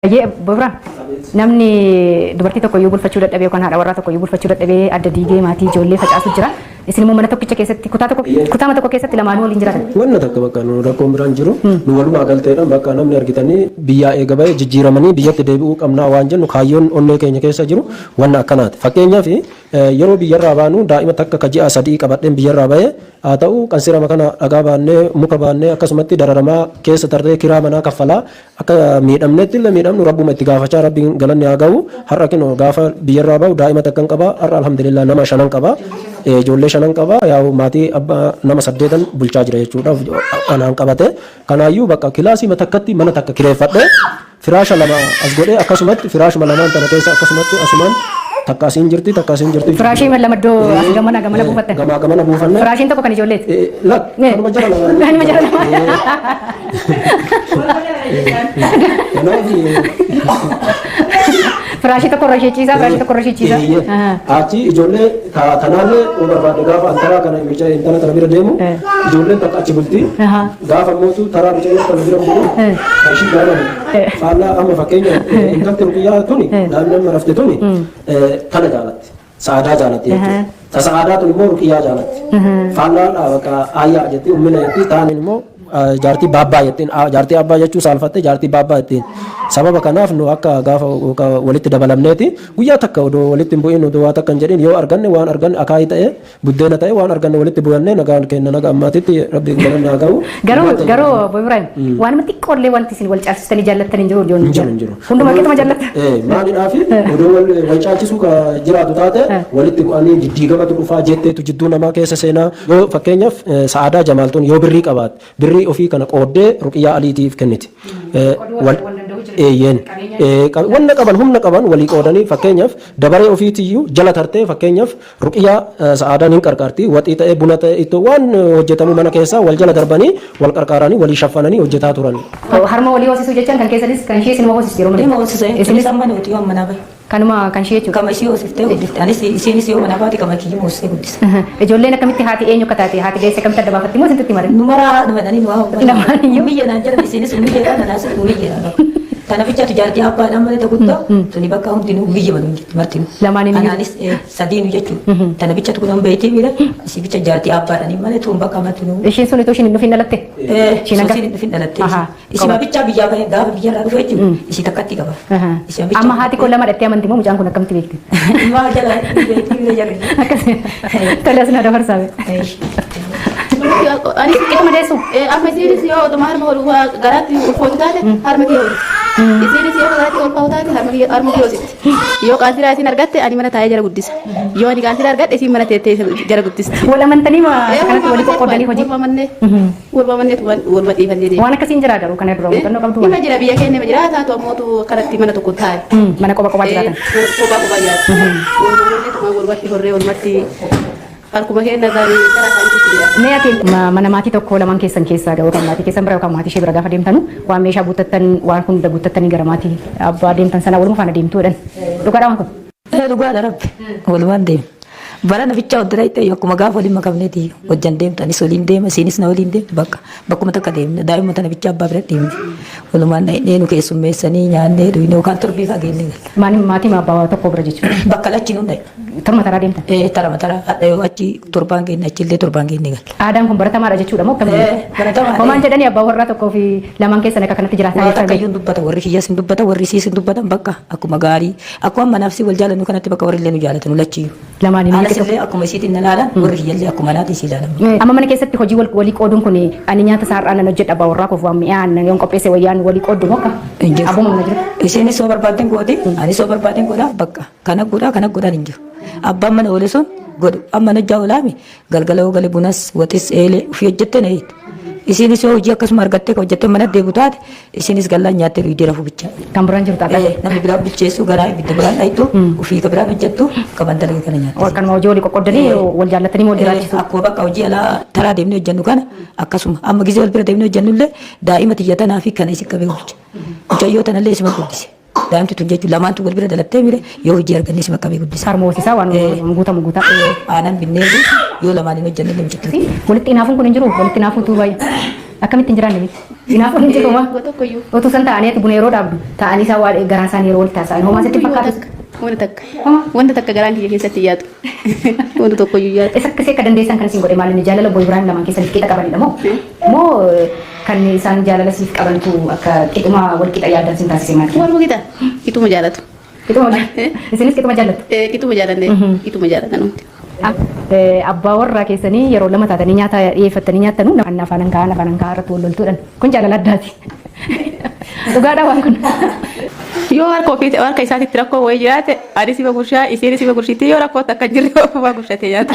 Ayyee Bobra, namni dubartii tokko iyyuu bulfachuu dadhabee yookaan haadha warraa tokko iyyuu bulfachuu dadhabee adda diigee maatii ijoollee facaasu jira. Isin immoo mana tokkicha keessatti kutaa tokko kutaama tokko keessatti lamaanuu waliin jiraatan. Wanna takka bakka nu rakkoon biraan jiru nu walumaa galteedhaan bakka namni argitanii biyyaa eega ba'e jijjiiramanii biyyatti deebi'uu qabnaa waan jennu kaayyoon onnee keenya keessa jiru wanna akkanaati. Fakkeenyaaf, yeroo biyyarraa baanu daa'ima takka ka ji'a 3 qabadheen biyyarraa bahe. Haa ta'u, qansirama kana dhagaa baannee, muka baannee, akkasumatti dararamaa keessa tarree kiraa manaa kaffalaa akka miidhamnetti illee miidhamnu Rabbuma itti gaafachaa, Rabbiin galanni haa gahu. Har'a kinoo gaafa biyyarraa bahu daa'ima takkan qaba. Har'a alhamdulillah nama shanan qaba, ijoollee shanan qaba. Yaa'u maatii abbaa nama saddeetan bulchaa jira jechuudha anaan qabate. Kanaayyuu bakka kilaasii takkatti mana takka kireeffadhe, firaasha lama as godhee, akkasumatti firaashuma lamaan tana keessa akkasumatti asumaan takka asiin jirti, takka asiin jirti. Firaashii lama iddoo as gamana gamana buufattan. Gamaa gamana buufanne. Firaashiin tokko kan ijoolleeti. Lak, kanuma jara lamaan. Kanuma jara lamaan. Kanaaf Firaashii tokko irra ishee ciisaa, firaashii tokko irra ishee ciisaa. Achi ijoollee tanaallee yoo barbaadde gaafa an taraa kana mucaa intala tana bira deemu ijoolleen takka achi bulti. Gaafa mootu taraa mucayyoo tana bira bulu kan ishii garana bulti. Faallaa amma fakkeenya intalti Ruqiyyaa tuni, daa'imni amma rafte tuni, tana jaalatti. Sa'aadaa jaalatti jechuudha. Ta Sa'aadaa tun immoo Ruqiyyaa jaalatti. Faallaa bakka aayyaa jetti, ummina jetti, taaniin immoo jaartii baabbaa jettiin, jaartii abbaa jechuu saalfatte, jaartii baabbaa jettiin. Sababa kanaaf nu akka gaafa walitti dabalamneeti guyyaa takka odoo walitti hin bu'in, odoo waa takka hin jedhin, yoo arganne waan arganne akaayii ta'e, buddeena ta'e, waan arganne walitti bu'annee nagaan kenna naga ammaatitti Rabbiin galanni haa ga'u. Garuu obbo Ibrahim, waanuma xiqqoollee wanti isin wal caalchistanii jaallattan hin jiru? Hin jiru, hin jiru. Hunduma qixuma jaallatta. Maalidhaafi, odoo wal caalchisuu ka jiraatu taate walitti bu'anii diddiigamatu dhufaa jetteetu jidduu namaa keessa seenaa. Yoo fakkeenyaaf Sa'aadaa Jamaaltuun yoo birrii qabaatte, birrii ofii kana qooddee Ruqiyyaa Aliitiif kenniti. Eeyyeen. Wanna qaban, humna qaban walii qoodanii, fakkeenyaaf dabaree ofiitiyyuu jala tartee, fakkeenyaaf Ruqiyyaa Sa'aadaan hin qarqaarti. Waxii ta'ee, buna ta'ee, ittoo waan hojjetamu mana keessaa wal jala darbanii, wal qarqaaranii, walii shaffananii hojjetaa turan. Harma walii hoosisuu jechaan kan keessanis kan ishee isinuma hoosisti yeroo Dhimma hoosisa. Isinis amma nuti yoo manaa bahe. Kanuma kan ishee jechuudha. Kama ishii hoosiftee guddifte. Anis isiinis yoo manaa baate kama kiyyuma hoosisee guddisa. Ijoolleen akkamitti haati eenyu akka taate, haati deesse akkamitti adda baafatti moo isintu mare? Nu maraa dhuma jedhanii nu haa Lamaan iyyuu. Ummiyye naan jedhan, isiinis ummiyyeedha, nanaas ummiyyeedha. Tana bichaatu jaartii abbaadhaan malee ta guddoo tuni bakka hundinuu ummiyye malu hin jirti martinuu. Lamaan iyyuu. Anaanis sadiinu jechuudha. Tana bichatu kun beektii miira isii bicha jaartii abbaadhaan malee tun bakka martinuu. Ishiin sun itoo ishiin hin dhufin dhalatte? Ishiin hanga- Ishiin dhufin dhalatte. Isima bichaa biyyaa bahe gaafa biyyarraa dhufe jechuudha. Isii takkatti qaba. Isima bichaa. Amma haati koo lama dhattee amanti moo mucaan kun akkamitti beekti? Maa jala beektii miira jarri. Akkasii. Tole, as na dabarsaa. Anis Qixuma deessu. Amma isiinis yoo otuma harma ol garaatti ulfootu taate harma kee hoosisti. Isiinis yoo garaatti ulfaatu taate harma kee hoosisti. Yoo qaansiraa isin argatte ani mana taa'ee jara guddisa. Yoo ani qaansiraa argadhe isiin mana teettee jara guddisti. Wal amantanii maa kanatti walii qoqqoodanii hojii? Waluma mannee waluma manneetu waluma dhiifannee deema. Waan akkasiin jira garuu kana dura muuxannoo qabdu Ima jira, biyya keenya ima jira, taatu ammootu akkanatti mana tokko taa'e. Mana qoba qobaa jiraatan. Kophaa kophaa jiraatan. Waluma manneetuma walumatti horree walumatti harkuma keenya isaanii gara isaaniitti jira. Mee ati mana maatii tokko lamaan keessan keessaa yookaan maatii keessan bira yookaan maatii ishee bira gaafa deemtanu waan meeshaa guuttattan, waan hunda guuttattanii gara maatii abbaa deemtan sana waluma faana deemtu jedhan. Dhugaadha waan kun? Dhugaadha rabbi. Walumaan deema. Bara nafichaa hojjetaa ta'e akkuma gaafa waliin makamneeti hojjan deemtu, anis waliin deema, isiinis na waliin deemtu, bakka bakkuma takka deemne, daa'ima tana bichaa abbaa bira deemne, walumaan dhaqnee nu keessummeessanii nyaannee dhuyne yookaan torbii faa geenne galla. Maani maatii abbaa tokko bira jechuudha? Bakka lachinuu dhaqne. Torma taraa deemtan? Tarama tara hadha yoo achi torbaan geenne, achillee torbaan geenne galla. Aadaan kun baratamaadha jechuudha moo akkamiin? Baratamaadha. Homaan jedhanii abbaa warraa tokkoo fi lamaan keessan akka kanatti jiraataa Waa jirtan? takka iyyuu hin dubbata, warri kiyyas hin dubbata, warri isiis hin dubbatan, bakka akkuma gaarii akkuma manaaf si wal jaalannu kanatti bakka warri illee nu jaalatan lachiyyuu. Lamaaniin Anas illee akkuma isiitiin na ilaalan, warri kiyyallee akkuma anaati isii ilaalan. Amma mana keessatti hojii walii qooduun kun, ani nyaata isaa har'aa nan hojjedha, abbaa warraa koof waan mi'aa nan yoon qopheesse wayyaan walii qooddu moo akka? Hin jiru. Abbuma mana jiru. Isiinis soo barbaadden gooti, anis soo barbaadden godha, bakka kana godhaa kana godhaan hin jiru. Abbaan mana oole sun godhu, amma najjaa oolaami galgala yoo gale bunas waxis eelee ofii hojjettee na eegdi. Isiinis yoo hojii akkasuma argattee ka hojjettee mana deebu taate, isiinis gallaan nyaattee dhuydee rafuu bichaa. Kan biraan jiru taata. Namni biraa bilcheessu garaa ibidda biraan dhayitu, ofii ka biraan hojjettu kaban dalagee kana nyaatte. Kanuma hojii walii qoqqoodanii wal jaallatanii wal jiraachisu. Akkuma bakka hojii alaa taraa deemnee hojjennu kana akkasuma amma gisee wal bira deemnee hojjennu illee daa'ima tiyya tanaa fi kana isin qabee bulcha. Mucayyoo tanallee isuma guddise. Daa'imti tun jechuun lamaantu wal bira dalattee mire, yoo hojii arganne isuma qabee guddise. Harma hoosisaa waan guutamu guutaa. Aanan binnee yoo lamaan hin hojjenne illee mucattii. Walitti hinaafuun kun hin jiru, walitti hinaafuutu baay'ee. Akkamitti hin jiraanne miti. Kanaafuu hin jiru homaa. Waa tokkoyyuu. Otuu san ta'anii ati buna yeroo dhaabdu ta'anii isaan waa garaan isaanii yeroo walitti haasa'an homaa sitti fakkaatu. Wanta takka. Wanta takka garaan kiyya keessatti yaadu. Wanta tokkoyyuu yaadu. Isa akkasii akka dandeessan kan isin godhe maal inni jaalala obbo Ibrahim lamaan keessaniif qixa qabanidha moo? Moo kan isaan jaalala siif qabantu akka qixuma wal qixa yaaddan sin taasise maal? Waluma qixa. Qixuma jaalatu. Qixuma isinis qixuma jaallattu? Qixuma jaalanne. Qixuma jaalatan hundi. Abbaa warraa keessanii yeroo lama taatanii nyaata dhiyeeffattanii nyaattanu anna afaanan kaa'an afaanan kaa'aa irratti wal loltuudhaan kun jaalala addaati. Dhugaadha waan kun. Yoo harka ofii harka isaatitti rakkoo wayii jiraate ani sima gurshaa isiin sima gurshitti yoo rakkoo takka hin jirre ofumaa gurshatee nyaata.